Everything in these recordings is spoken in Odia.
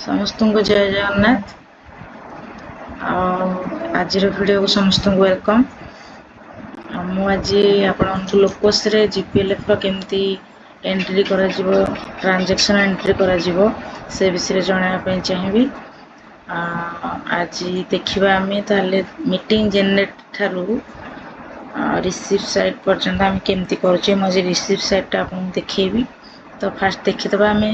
ସମସ୍ତଙ୍କୁ ଜୟ ଜଗନ୍ନାଥ। ଆଉ ଆଜିର ଭିଡ଼ିଓକୁ ସମସ୍ତଙ୍କୁ welcome. ଆଉ ମୁଁ ଆଜି ଆପଣଙ୍କୁ ଲୋକୋସରେ ଜିପିଏଲ୍ଏଫ୍ର କେମିତି ଏଣ୍ଟ୍ରି କରାଯିବ, ଟ୍ରାଞ୍ଜାକ୍ସନ୍ ଏଣ୍ଟ୍ରି କରାଯିବ, ସେ ବିଷୟରେ ଜଣାଇବା ପାଇଁ ଚାହିଁବି। ଆଜି ଦେଖିବା ଆମେ ତାହେଲେ ମିଟିଂ ଜେନେରେଟ୍ ଠାରୁ ରିସିପ୍ଟ ସାଇଟ୍ ପର୍ଯ୍ୟନ୍ତ ଆମେ କେମିତି କରୁଛେ। ମୁଁ ଆଜି ରିସିପ୍ଟ ସାଇଟ୍ଟା ଆପଣଙ୍କୁ ଦେଖେଇବି। ତ ଫାଷ୍ଟ ଦେଖିଦେବା ଆମେ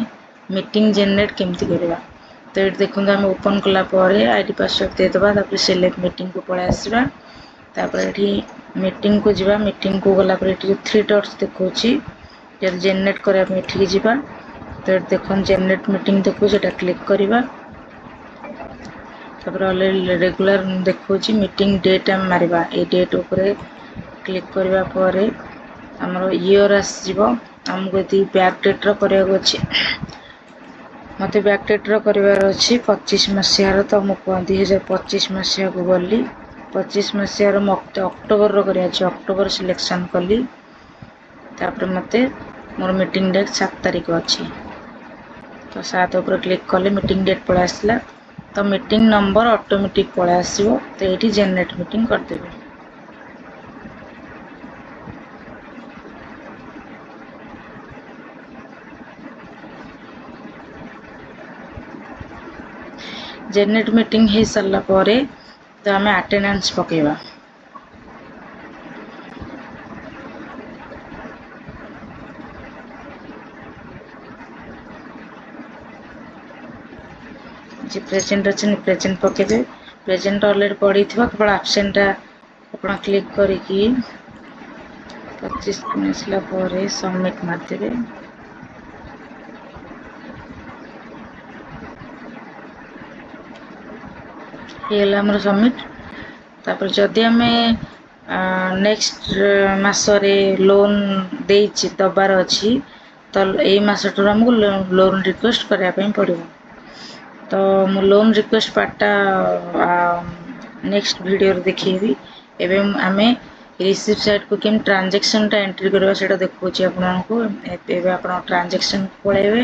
ମିଟିଂ ଜେନେରେଟ୍ କେମିତି କରିବା। ତ ଏଇଠି ଦେଖନ୍ତୁ, ଆମେ ଓପନ୍ କଲା ପରେ ଆଇଡି ପାସୱାର୍ଡ଼ ଦେଇଦେବା, ତାପରେ ସିଲେକ୍ଟ ମିଟିଂକୁ ପଳେଇ ଆସିବା। ତାପରେ ଏଠି ମିଟିଂକୁ ଯିବା। ମିଟିଂକୁ ଗଲା ପରେ ଏଠି ଯେଉଁ ଥ୍ରୀ ଡଟ୍ସ ଦେଖାଉଛି, ଯଦି ଜେନେରେଟ୍ କରିବା ପାଇଁ ଏଠିକି ଯିବା। ତ ଏଠି ଦେଖନ୍ତୁ, ଜେନେରେଟ୍ ମିଟିଂ ଦେଖାଉଛି, ଏଇଟା କ୍ଲିକ୍ କରିବା। ତାପରେ ଅଲରେଡ଼ି ରେଗୁଲାର ଦେଖାଉଛି, ମିଟିଂ ଡେଟ୍ ଆମେ ମାରିବା। ଏଇ ଡେଟ୍ ଉପରେ କ୍ଲିକ୍ କରିବା ପରେ ଆମର ଇୟର୍ ଆସିଯିବ। ଆମକୁ ଯଦି ବ୍ୟାକ୍ ଡେଟ୍ର କରିବାକୁ ଅଛି, ମୋତେ ବ୍ୟାକ୍ ଡେଟ୍ର କରିବାର ଅଛି 25 ମସିହାର, ତ ମୁଁ 2025 ମସିହାକୁ ଗଲି। 25 ମସିହାର ମୁଁ ଅକ୍ଟୋବରର କରିବାର ଅଛି, ଅକ୍ଟୋବର ସିଲେକ୍ସନ୍ କଲି। ତାପରେ ମୋତେ ମୋର ମିଟିଂ ଡେଟ୍ 7 ତାରିଖ ଅଛି, ତ 7 ଉପରେ କ୍ଲିକ୍ କଲେ ମିଟିଂ ଡେଟ୍ ପଳେଇ ଆସିଲା। ତ ମିଟିଂ ନମ୍ବର ଅଟୋମେଟିକ୍ ପଳେଇ ଆସିବ। ତ ଏଇଠି ଜେନେରେଟ୍ ମିଟିଂ କରିଦେବେ। ଜେନେରେଟ୍ ମିଟିଂ ହେଇସାରିଲା ପରେ ତ ଆମେ ଆଟେଣ୍ଡାନ୍ସ ପକାଇବା। ଯିଏ ପ୍ରେଜେଣ୍ଟ ଅଛନ୍ତି, ପ୍ରେଜେଣ୍ଟ ପକାଇବେ। ପ୍ରେଜେଣ୍ଟ ଅଲରେଡ଼ି ପଡ଼ିଥିବ, କେବଳ ଆବସେଣ୍ଟଟା ଆପଣ କ୍ଲିକ୍ କରିକି 25 ଦିନ ଆସିଲା ପରେ ସବମିଟ୍ ମାରିଦେବେ। ହେଇଗଲା ଆମର ସବମିଟ୍। ତାପରେ ଯଦି ଆମେ ନେକ୍ସଟ ମାସରେ ଲୋନ୍ ଦେଇଛି, ଦେବାର ଅଛି, ତ ଏଇ ମାସଠାରୁ ଆମକୁ ଲୋନ୍ ରିକ୍ୱେଷ୍ଟ କରିବା ପାଇଁ ପଡ଼ିବ। ତ ମୁଁ ଲୋନ୍ ରିକ୍ୱେଷ୍ଟ ପାର୍ଟଟା ନେକ୍ସଟ ଭିଡ଼ିଓରେ ଦେଖେଇବି। ଏବେ ଆମେ ରିସିପ୍ଟ ସାଇଟ୍କୁ କେମିତି ଟ୍ରାଞ୍ଜାକ୍ସନ୍ଟା ଏଣ୍ଟ୍ରି କରିବା, ସେଇଟା ଦେଖାଉଛି ଆପଣଙ୍କୁ। ଏବେ ଆପଣ ଟ୍ରାଞ୍ଜାକ୍ସନ୍ ପଳାଇବେ।